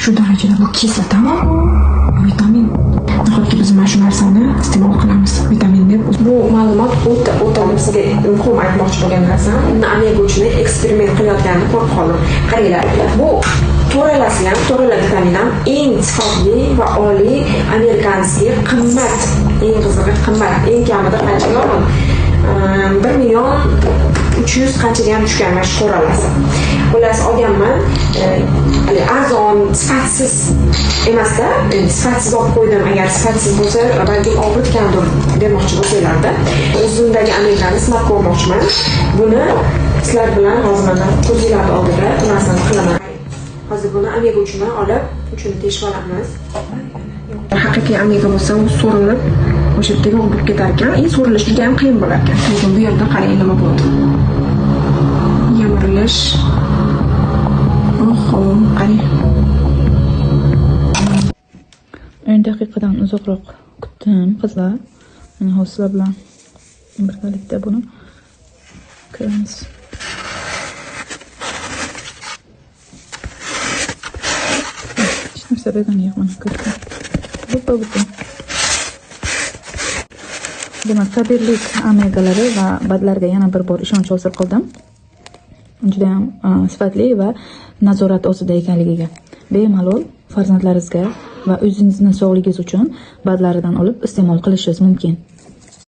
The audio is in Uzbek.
Shu darajada bu kislotami? Vitamin. Nahotki biz mana shu narsani iste'mol qilamiz, vitamin deb. Bu ma'lumot o'ta sizga muhim aytmoqchi bo'lgan narsam. Omega 3ni eksperiment qilayotganini ko'rib qoldim. Qaranglar, bu to'ralasi ham, to'rala vitamin ham eng sifatli va oliy amerikanskiy qimmat, eng qizig'i qimmat, eng kamida qanchaga oldim? 1 million 300 qanchaga ham tushgan mana shu to'ralasi. Xullas olganman, arzon, sifatsiz emasda, sifatsiz olib qo'ydim. Agar sifatsiz bo'lsa, balki og'ritgandir demoqchi bo'lsanglarda, o'zimdagi omegani sinab ko'rmoqchiman. Buni sizlar bilan hozir mana ko'zinglar oldida bu narsani qilaman. Hozir buni omega 3ni olib, uchini teshib olamiz. Haqiqiy omega bo'lsa, u so'rilib, o'sha yerda yo'q bo'lib ketar ekan, so'rilish juda ham qiyin bo'lar ekan. Lekin bu yerda qarang nima bo'ldi. Yemirilish. Oho, qarang. 10 daqiqadan uzoqroq kutdim, qizlar. Mana hozir sizlar bilan birgalikda buni ko'ramiz. Hech narsa bergani yo'q, mana ko'rdim. Butun. Demak, Faberlic omegalari va badlarga yana bir bor ishonch hosil qildim. Juda ham sifatli va nazorat ostida ekanligiga. Bemalol farzandlaringizga va o'zingizni sog'ligingiz uchun badlaridan olib iste'mol qilishingiz mumkin.